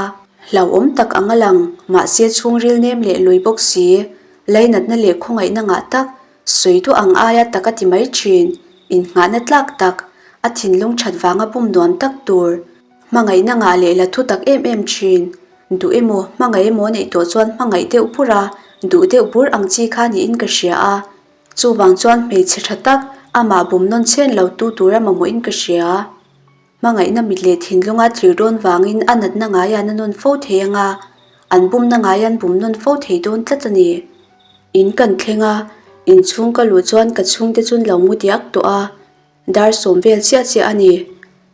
Hlauhawm tak ang a lang, mahse chhungril nem leh lui bawk si, lainatna leh khawngaihna ngah tak, sawi duah ang aia tak a ti mai thin, innghahna tlak tak, a thinlung that vanga bum nuam tak tur. Hmangaihna ngah leh la thu tak em em thin. Duh emaw, hmangaih emaw neih tawh chuan hmangaih deuh bur a, duh deuh bur ang chi kha niin ka hria a. Chuvang chuan hmeichhe tha tak, amah bum nawn chhen lo tu tura mamawhin ka hria. Hmangaihna mit leh thinlunga thlir dawn vangin a natna ngaia na nawn fo thei anga, an bumna ngaia an bum nawn fo thei dawn tlat a ni. In kan thleng a, inchhung ka luh chuan ka chhungte chu an lo mu diak tawh a. Dar sawm vel chiah chiah a ni.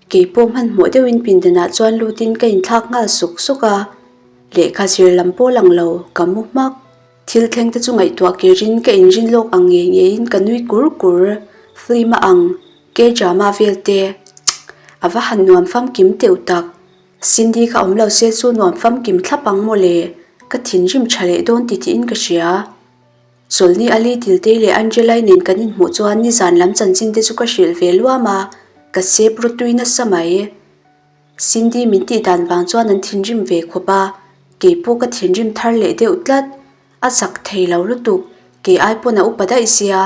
Kei pawh hmanhmawh deuhin pindanah chuan lutin ka inthlak nghal suk suk a. Lehkha zir lam pawh lang lo, ka mu hmak. Thil thleng te chu ngaihtuah kirin ka inrin lawk ang ngei ngeiin ka nui kur kur. Film a ang, K-drama vel te. A va han nuam famkim teuh tak. Cindy kha awm lo se chu nuam famkim thlap ang mawle. Ka thinrim tha leh dawn titiin ka hria. Chawlhni Ali Tiltei leh Angelai nen kan inhmuh chuan nizan lam chanchin te chu ka hrilh ve luam a, ka sep ru tui nasa mai. Cindy min tih dan vang chuan an thinrim ve khawp a, kei pawh ka thinrim thar leh deuh tlat. A zak thei lo lutuk, kei ai pawn a upa daih sia,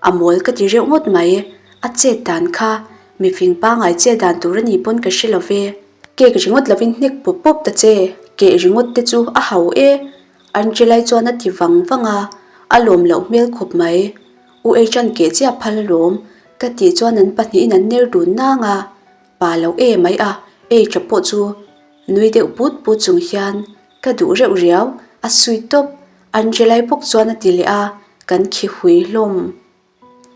a mawl ka ti reuh ngawt mai. A chet dan kha, mifing pangai chet dan tur a ni pawn ka hre lo ve. Cake ringawt lovin hnek pawp pawp ta che, keh ringawt te chu a hau e. Angelai chuan a ti vang vang a, a lawm loh hmel khawp mai. U H-a'n keh chiah phal alawm, ka tih chuan an pahnihin an ner dun nang a, pa lo e mai a, H-a pawh chu nui deuh put put chung hian ka duh reuh riau, a sweet tawp, Angelai bawk chuan a ti leh a, kan khi hui hlawm.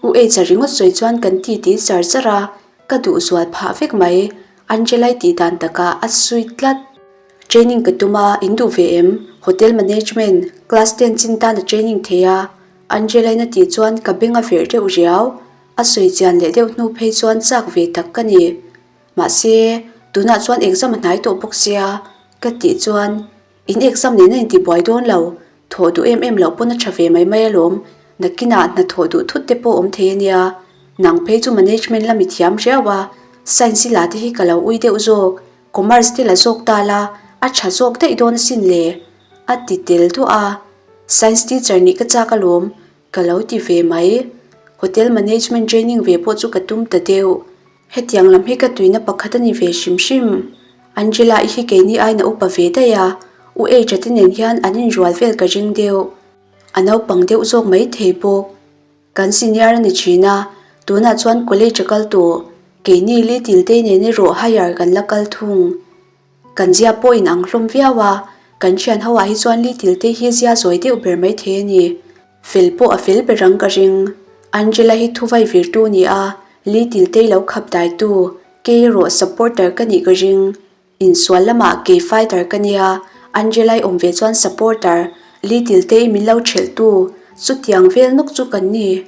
U H-a ringawt sawi chuan kan ti ti char char a, ka duh zual phah vek mai. Angelai tih dan takah a sweet tlat. Training ka tum a, in duh ve em? Hotel Management, class ten chin tan a training thei a. Angelai'n a tih chuan ka beng a verh deuh riau. A sawi chian leh deuh hnu phei chuan chak ve tak ka ni. Mahse, tunah chuan exam a hnai tawh bawk sia, ka tih chuan In exam nen a intibuai dawn lo, thawh duh em em loh pawn a tha ve mai mai alawm, nakinah hna thawh duh thut te pawh awm thei a nia. Nang phei chu management lam i thiam riau a, science i la te hi ka lo ui deuh zawk, commerce te la zawk ta la, a tha zawk daih dawn asin le, a ti tel duah a. Science teacher nih ka chak alawm, ka lo ti ve mai. Hotel management training ve pawh chu ka tum ta deuh. Hetiang lam hi ka tuina pakhat a ni ve hrim hrim. Angela i hi keini aiin a upa ve daih a, U H-a te nen hian an inrual vel ka ring deuh. A naupang deuh zawk mai thei bawk. Kan senior a ni thin a, tunah chuan college a kal tawh. Keini Little te nen erawh higher kan la kal thung. Kan zia pawh in ang hlawm viau a, kan thian ho ah hi chuan Little te hi zia zawi deuh ber mai thei a ni. Fel pawh a fel ber ang ka ring. Angela hi thuvai virtu a ni a, Little te lo khap daitu, kei erawh supporter ka nih ka ring. Insual lamah kei fighter ka nia, Angela i awm ve chuan supporter, Little te i min lo thelhtu, chutiang vel nawk chu kan ni.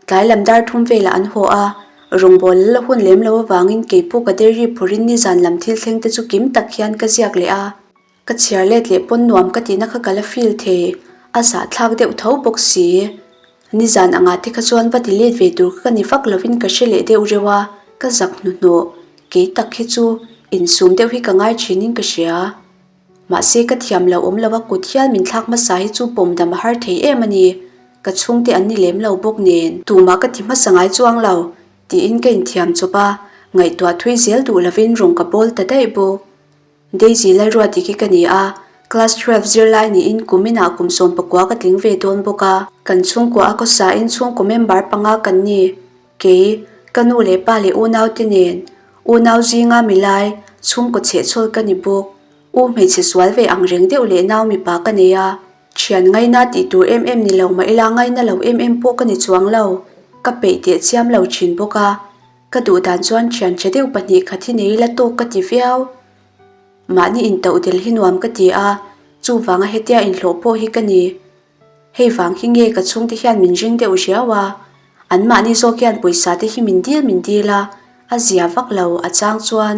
Tlai lam dar thum velah an haw a, rawngbâwl la hun lem lo avangin kei pawh ka dairy phawrhin nizan lam thil thleng te chu kim tak hian ka ziak leh a. Ka chhiar let leh pawn nuam ka tihna kha ka la feel thei, a zahthlak deuh tho bawk si. Nizan angah te kha chuan va ti let ve tur kha ka ni vak lovin ka hre leh deuh reuh a, ka zak hnuhnawh. Kei tak hi chu insum deuh hi ka ngai thinin ka hria. Mahse ka thiam lo awm lo a kut hial min thlak hmasa hi chu pawm dam a har thei em a ni. Ka chhungte an ni lem lo bawk nen. Tumah ka ti hmasa ngai chuang lo, tiin ka inthiam chawp a, ngaihtuah thui zel duh lovin rawng ka bawl ta daih bawk. Daisy Lalruatiki ka ni a, class 12 zirlai niin kum inah kum 19 ka tling ve dawn bawk a. Kan chhungkua a khawsain chhungkaw member panga kan ni. Kei, ka nu leh pa leh unaute nen, unau zinga milai, chhungkaw chhehchhawl ka ni bawk. U hmeichhe sual ve ang reng deuh leh nau mipa ka nei a, thian ngaina tih tur em em ni lo mah ila ngaina lo em em pawh ka ni chuang lo. Ka peih teh chiam lo thin bawk a, ka duh dan chuan thian tha deuh pahnih khat hi nei la tawk ka ti viau. Mahni intauh del hi nuam ka ti a, chuvanga hetia inhlawh pawh hi ka ni. Hei vang hi nge ka chhungte hian min ring deuh riau a, anmahni zawk hian pawisa te hi min dil min dil a, a zia vak lo a chang chuan.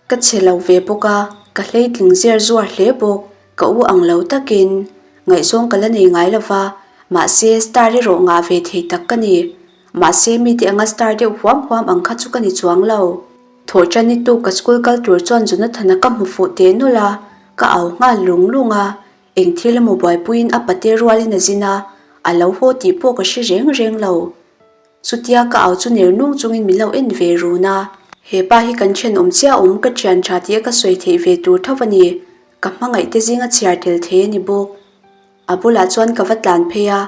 Ka chhe lo ve bawk a, ka hleitling zer zuar hle bawk, ka u ang lo takin ngaihzawng ka la nei ngai lo va, mahse star erawh ngah ve thei tak ka ni. Mahse mite anga star deuh huam huam ang kha chu ka ni chuang lo. Thawhṭan ni tuk ka school kal tur chuan Jonathan-a ka hmu fuh teh nawlh a, ka au nghal lung lung a, eng thil emaw buaipuiin a pate rualin a zin a, a lo haw tih pawh ka hre reng reng lo. Chutia ka au chu ner nung chungin min lo en ve run a. He pa hi kan thenawm chiah awm ka thian tha tih a ka sawi theih ve tur tho a ni. Ka hmangaih te zinga chhiar tel thei a ni bawk. A bulah chuan ka va tlan phei a,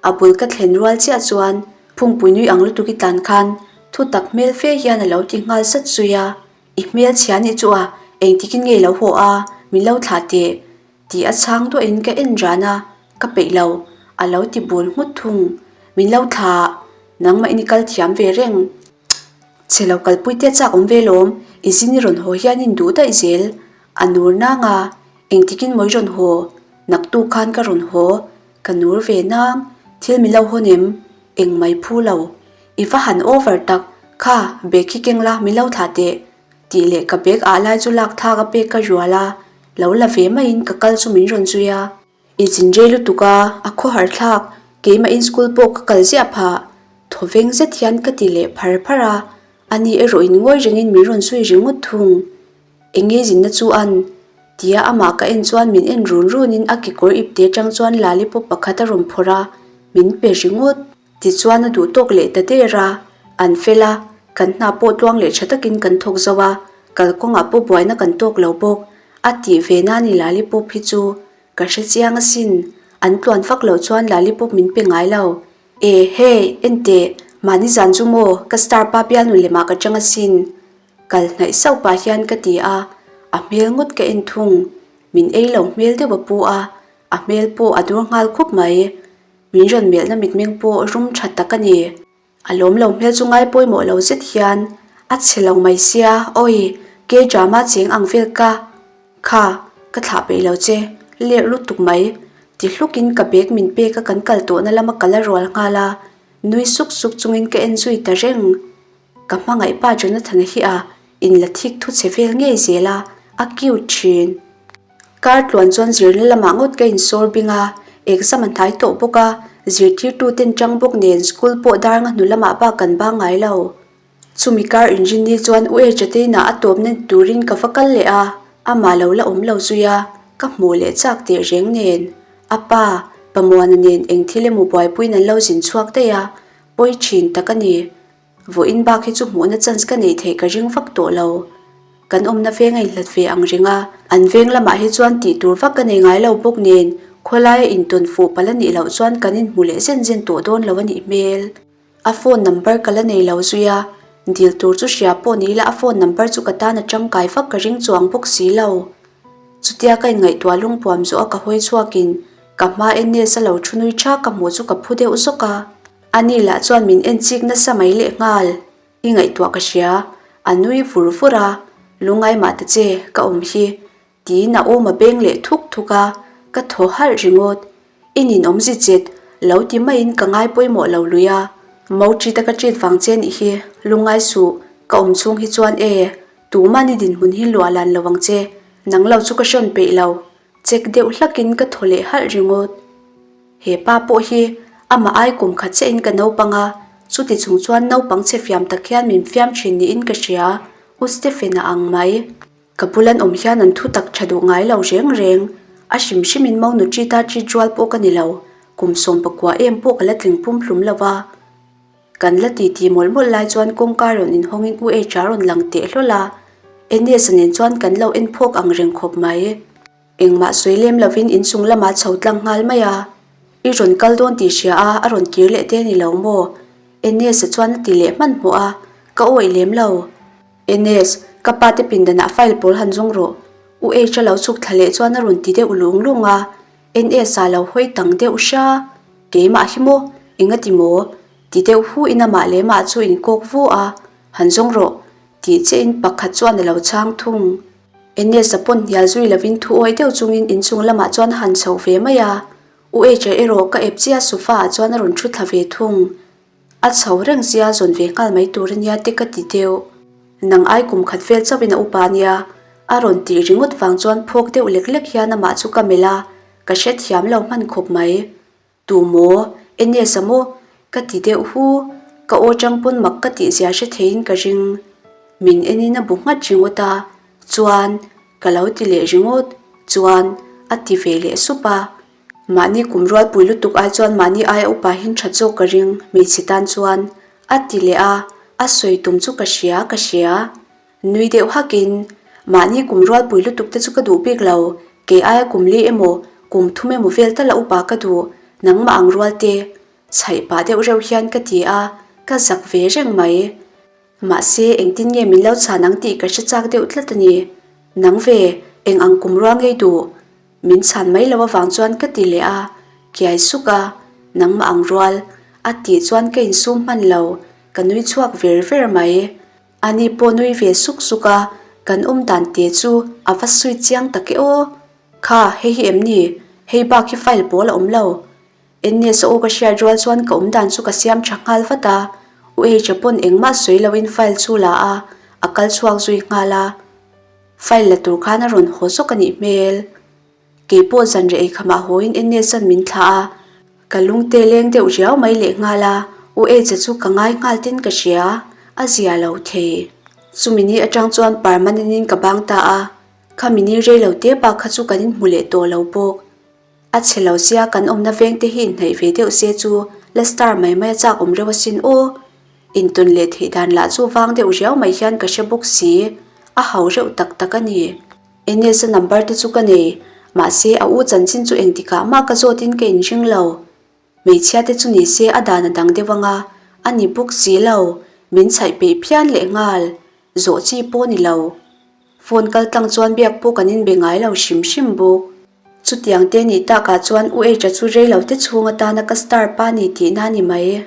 a bul ka thlen rual chiah chuan phungpui nui ang lutuk i tlan khan thu tak hmel fe hian a lo ti nghal sat zui a. I hmel chhia nih chu a, engtikin nge i lo haw a, min lo thlah teh. Tih a chhang duahin ka en ran a, ka peih lo, a lo ti bul nghut thung. Min lo thla, nangmah in i kal thiam ve reng. Chhe lo kalpui te chak awm ve lawm, i zin i rawn haw hian in duh daih zel. A nur nang a, engtikin maw i rawn haw, naktuk khan ka rawn haw, ka nur ve nang, thil min lo hawn em, eng mai phu lo. I va han over tak, kha, bag hi keng la, min lo thlah teh. Tih leh ka bag ah lai chu lak thlak a pek ka rual a, lo la ve maiin ka kal chu min rawn zui a. I chin rei lutuk a, a khawhar thlak, keimah in school pawh ka kal ziah phah. Thaw veng zet hian ka ti leh phar phar a, ani erawh in ngawi rengin min rawn zui ringawt thung. Enge zinna chu an? Tia amah ka en chuan min en run runin a kekawr ipte atang chuan lollipop pakhat a rawn phawrh a, min pe ringawt. Tichuan a duh tawk leh ta der a, an fel a, kan hna pawh tluang leh tha takin kan thawk zo a, kalkawngah pawh buaina kan tawk lo bawk, a tih ve nan i lollipop hi chu ka hre chiang asin, an tluan fak loh chuan lollipop min pe ngai lo. E hey, enteh, mahni zan chu maw, ka star pa bialnu lemah ka chang asin, kal hnaih sauh pah hian ka ti a, a hmel ngawt ka en thung, min ei lo hmel deuh a pu a, a hmel pawh a dur nghal khup mai. Min rawn melhna mitmeng pawh rum tha tak a ni. A lawm lo hmel chu ngai pawimawh lo zet hian a chhe lo mai sia, awi, K-drama cheng ang vel ka, kha, ka thlah peih lo che, lerh lutuk mai, ti hlukin ka bag min pek a kan kal tawhna lama ka la rual nghal a, nui suk suk chungin ka en zui ta reng. Ka hmangaih pa Jonathan-a hi a inla thik thu che vel ngei zel a, a cute thin. Kar tluan chuan zirna lamah ngawt ka insawr bing a, exam a hnai tawh bawk a, zirtirtu ten tang bawk nen school pawh dar nga hnu lamah bak kan bang ngai lo. Chumi kar inrinni chuan U Echateinah a tawpna ni turin ka va kal leh a, amah lo la awm lo zui a, ka hmuh leh chak teh reng nen. A pa, Pamuana nen eng thil emaw buaipuiin an lo zin chhuak daih a, pawi thin tak a ni. Vawiin bak hi chu hmuhna chance ka neih theih ka ring vak tawh lo. Kan awmna veng a inhlat ve ang reng a, an veng lamah hi chuan tih tur vak ka nei ngai lo bawk nen khawlaia intawn fuh palh a nih loh chuan kan inhmu leh zen zen tawh dawn lo a nih hmel. A phone number ka la nei lo zui a, dil tur chu hria pawh ni ila a phone number chu ka tan a tangkai vak ka ring chuang bawk si lo. Chutia ka inngaihtuah lungpuam zawh a ka hawi chhuakin ka hma Enes a lo thu nui tha ka hmuh chu ka phu deuh zawk a. Ani lah chuan min en chik nasa mai leh nghal. I ngaihtuah ka hria, a nui vur vur a, lungai mah ta che, ka awm hi, tiin a awm a beng leh thuk thuk a, ka thaw halh ringawt. I ninawm zi chet, lo ti maiin ka ngai pawimawh lo lui a, mo ṭit a ka ṭit vang che nih hi, lungai suh, ka awm chhung hi chuan e, tuman i dinhmun hi luah lan lo ang che, nang lo chu ka hrawn peih lo, chek deuh hlakin ka thaw leh halh ringawt. He pa pawh hi amah ai kum khat chiahin ka naupang a, chuti chung chuan naupang chhe fiam tak hian min fiam thin niin ka hria, U Stephen-a ang mai. Ka bul an awm hian an thu tak tha duh ngai lo reng reng, a hrim hrimin Monu Chita chi rual pawh ka ni lo, kum sawmpakua em pawh ka la tling pum hlum lo va. Kan la titi mawlh mawlh lai chuan kawngka rawn inhawngin U H-a rawn lang teh hlawl a, Enes-a nen chuan kan lo en phawk ang reng khawp mai. Engmah sawi lem lovin inchung lamah chho tlang nghal mai a, I rawn kal dawn tih hria a, a rawn kir leh te ni lo maw? Enes-a chuan a ti leh hmanhmawh a, ka awih lem lo. Enes, ka pa te pindanah file pawl han zawng rawh. U H-a lo chhuk thla leh chuan a rawn ti deuh lung lung a, Enes-a lo hawi tang deuh hria. Keimah hi maw? Engati maw? Ti deuh hu in amah leh mah chu in kawk vu a, Han zawng rawh, tih chiah in pakhat chuan a lo chhang thung. Enes-a pawn hnial zui lovin thu awih deuh chungin inchung lamah chuan a han chho ve mai a, U H-a erawh ka ep chiah sofa ah chuan a rawn thu thla ve thung. A chho reng zia zawn ve nghal mai tur ania te ka ti deuh. Nang ai kum khat vel chauhin a upa ania, a rawn tih ringawt vang chuan phawk deuh lek lek hian amah chu ka melh a, ka hrethiam lo hman khawp mai. Tu maw? Enes a maw? Ka ti deuh hu, ka aw chang pawn mak ka tih zia hre theiin ka ring. Min enin a bu nghat ringawt a, chuan ka lo ti leh ringawt, chuan a ti ve leh sup a. Mahni kum rualpui lutuk ai chuan mahni aia upa hin tha zawk ka ring, hmeichhe tan chuan a ti leh a, a sawi tum chu ka hria ka hria. Nui deuh hakin, Mahni kum rualpui lutuk te chu ka duh bik lo, kei aia kum li emaw, kum thum emaw vel tal a upa ka duh, nangmah ang rual te. Chhaih pah deuh reuh hian ka ti a, ka zak ve reng mai. Mahse, engtin nge min lo chhan ang tih ka hre chak deuh tlat a ni. Nang ve, eng ang kum rual ngei duh? Min chhan mai lo avang chuan ka ti leh a, kiai suk a, nangmah ang rual, a tih chuan ka insum hman lo, ka nui chhuak ver ver mai. Ani pawh nui ve suk suk a, kan awm dan te chu a va sui chiang tak e aw. Kha, hei hi em ni? Hei bak hi file pawl a awm lo. Ennes a aw ka hriat rual chuan ka awm dan chu ka siam tha nghal vat a, U H-a pawn engmah sawi loin file chu la a, a kal chhuak zui nghal a. File la tur khan a rawn haw zawk a nih hmel. Kei pawh zanreh eikhamah hawiin Enes-a'n min thlah a, ka lungte leng deuh riau mai leh nghal a, U H-a chu ka ngai nghal tin ka hria, a zia lo thei. Chumi ni atang chuan permanent-in ka bang ta a, khami ni rei lo te bak kha chu kan inhmu leh tawh lo bawk. A chhe lo sia kan awmna veng te hi inhnaih ve deuh se chu la star mai mai a chak awm reuh asin aw. Intawn leh theih dan lah chu vang deuh riau mai hian ka hre bawk si, a hau reuh tak tak a ni. Enes-a number te chu ka nei, mahse a u chanchin chu engtikah mah ka zawtin ka inring lo. Hmeichhia te chu ni se a dan a dang deuh anga, a ni bawk si lo, min chhaih peih phian leh nghal, zawh chi pawh ni lo. Phone kal tlang chuan biak pawh kan inbe ngai lo hrim hrim bawk. Chutiang te nih takah chuan U H-a chu rei lo te chhung atana ka star pa ni tihna a ni mai.